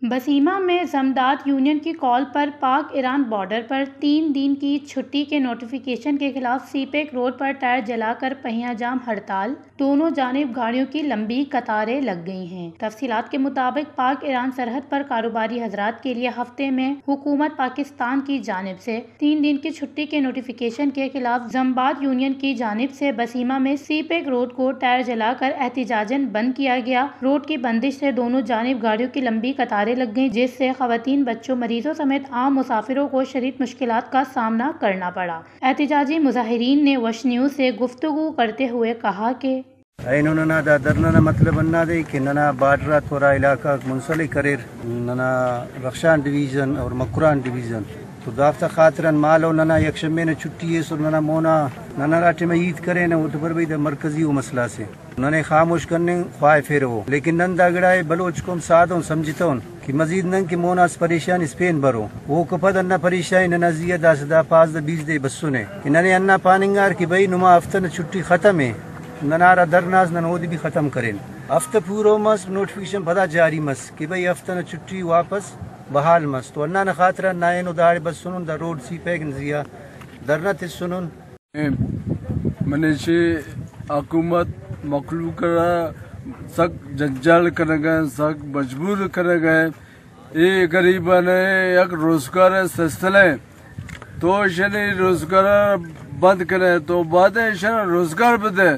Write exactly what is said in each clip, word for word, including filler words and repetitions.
بسیمہ میں زمداد یونین کی کال پر پاک ایران بارڈر پر تین دن کی چھٹی کے نوٹیفکیشن کے خلاف سی پیک روڈ پر ٹائر جلا کر پہیہ جام ہڑتال، دونوں جانب گاڑیوں کی لمبی قطاریں لگ گئی ہیں۔ تفصیلات کے مطابق، پاک ایران سرحد پر کاروباری حضرات کے لیے ہفتے میں حکومت پاکستان کی جانب سے تین دن کی چھٹی کے نوٹیفکیشن کے خلاف زمباد یونین کی جانب سے بسیمہ میں سی پیک روڈ کو ٹائر جلا کر احتجاجاً بند کیا گیا۔ روڈ کی بندش سے دونوں جانب گاڑیوں کی لمبی قطاریں لگ گئیں، جس سے خواتین، بچوں، مریضوں سمیت عام مسافروں کو شدید مشکلات کا سامنا کرنا پڑا۔ احتجاجی مظاہرین نے وش نیوز سے گفتگو کرتے ہوئے کہا کہ اینو ننا دا دھرنہ نا مطلب ہندادے کہ ننا بارڈر آتون ہرا علاقہ غاک منسلک اریر، ننا رخشان ڈویژن اور مکران ڈویژن، تو دافتا خاطران مالو ننا یکشنبے نا چھٹی ایس اور ننا مونا ننا ہرا ٹائما ہیت کرینہ، اوٹی پر بھئی دا مرکزی او مسئلہ سے ننے خاموش کننگ خواہفیرہ او۔ لیکن نن دا گڑائے بلوچ قوم سادہ ان سمجھتون کہ مزید نن کہ مونا اس پریشان اس پین برو۔ اوکا پد ہندا پریشانی ننا زیہا داسہ دا پانزدہ بیس دے بسنے کہ ننے ہندا پاننگار کہ بھئی نما ہفتہ نا چھٹی ختم ءِ۔ ننا ہرا دھرنہ اس نن اودے بھی ختم کرین۔ ہفتہ پورو مس، نوٹیفکیشن پدا جاری مس کہ بھئی ہفتہ نا چھٹی واپس بحال مس، تو ہندانا خاطران نا اینو داڑے بسنن، دا روڈ سی پیک نا زیہا دھرنہ تسنن۔ منشی حکومت مخلوق را سک جنجال کنگا، سک مجبور کنگا۔ اے غریبانے یک روزگار سلسلہ ءِ، تو اشانی روزگار بند کنے، تو بعد اشانا روزگار بدے،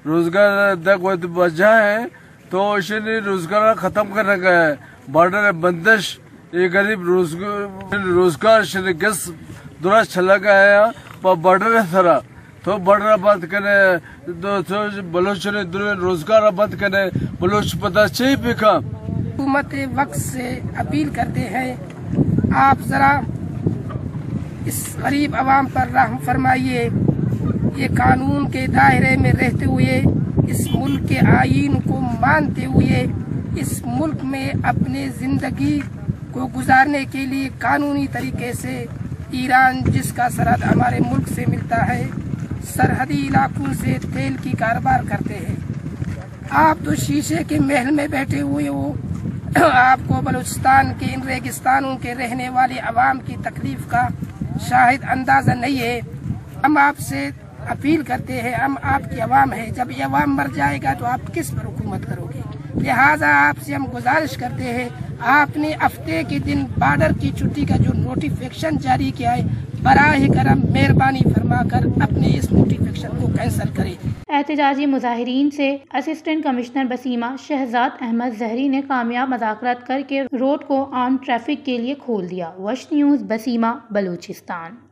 روزگار دک وت بجا ءِ، تو اشانی روزگار ختم کنگا ءِ۔ بارڈر بندش، اے غریب روزگ-، روزگار اشانی گس دراج چلگا ءِ پا بارڈر سرا۔ تو بارڈر آ بند کنے، تو، تو بلوچ نے درو روزگار آ بند کنے، بلوچ پدا چے بکا؟ حکومت وقت سے اپیل کرتے ہیں، آپ ذرا اس غریب عوام پر رحم فرمائیے۔ یہ قانون کے دائرے میں رہتے ہوئے، اس ملک کے آئین کو مانتے ہوئے، اس ملک میں اپنے زندگی کو گزارنے کے لیے قانونی طریقے سے ایران، جس کا سرحد ہمارے ملک سے ملتا ہے، سرحدی علاقوں سے تیل کی کاروبار کرتے ہیں۔ آپ تو شیشے کے محل میں بیٹھے ہوئے ہو، آپ کو بلوچستان کے ان ریگستانوں کے رہنے والے عوام کی تکلیف کا شاید اندازہ نہیں ہے۔ ہم آپ سے اپیل کرتے ہیں، ہم آپ کی عوام ہے، جب یہ عوام مر جائے گا تو آپ کس پر حکومت کرو گے؟ لہٰذا آپ سے ہم گزارش کرتے ہیں، آپ نے ہفتے کے دن بارڈر کی چھٹی کا جو نوٹیفکیشن جاری کیا ہے، براہ کرم مہربانی فرما کر اپنے اس نوٹیفکیشن کو کینسل کریں۔ احتجاجی مظاہرین سے اسسٹنٹ کمشنر بسیمہ شہزاد احمد زہری نے کامیاب مذاکرات کر کے روڈ کو عام ٹریفک کے لیے کھول دیا۔ وش نیوز، بسیمہ، بلوچستان۔